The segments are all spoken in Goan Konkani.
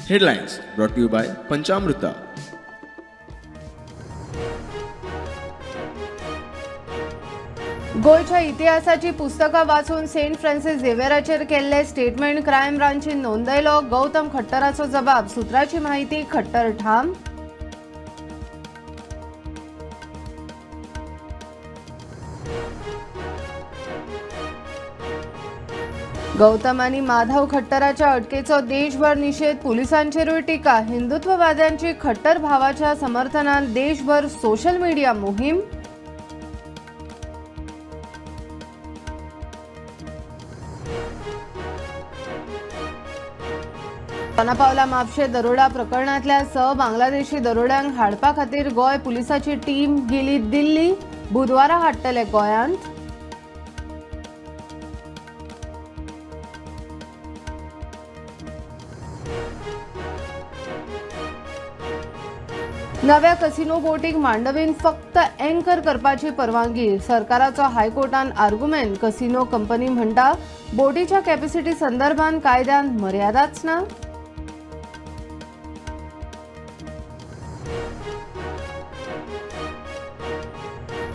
Headlines brought to you by Panchamruta. गोंयच्या इतिहासाची पुस्तकां वाचून सेंट फ्रान्सिस झेवियराचेर केल्ले स्टेटमेंट क्रायम ब्रांचीन नोंदयलो. गौतम खट्टराचो जबाब. सुत्राची माहिती, खट्टर ठाम. गौतम आणि माधव खट्टराच्या अटकेचो देशभर निषेध. पोलिसांचेरूय टीका. हिंदुत्ववाद्यांची खट्टर भावाच्या समर्थनात देशभर सोशल मीडिया मोहीम. दोनापावला म्हापशें दरोडा प्रकरणांतल्या 6 बांगलादेशी दरोड्यांक हाडपा खातीर गोंय पुलिसाची टीम गेली दिल्ली. बुधवारा हाडटले गोंयांत. नव्या कसिनो बोटीक मांडवीन फक्त एंकर करपाची परवानगी. सरकाराचो हायकोर्टान आर्ग्युमेंट. कसिनो कंपनी म्हणटा बोटीच्या कॅपॅसिटी संदर्भात कायद्यान मर्यादाच ना.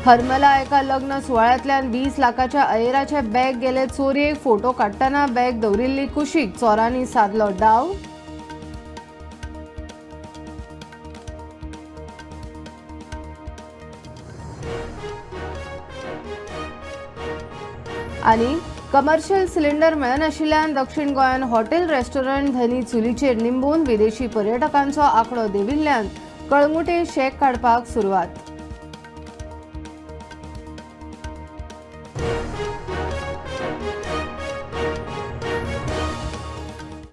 हरमला एका लग्न सुवाळ्यांतल्यान 20 लाखाच्या अयेराचे बॅग गेले चोरयेक. फोटो काडटना बॅग दवरिल्ली कुशीक. चोरांनी सादलो डाव. आनी कमर्शियल सिलिंडर मेळनाशिल्ल्यान दक्षिण गोंयांत हॉटेल रेस्टॉरंट धनी चुलीचेर निंबून. विदेशी पर्यटकांचो आंकडो देंविल्ल्यान कळंगुटे शेक काडपाक सुरवात.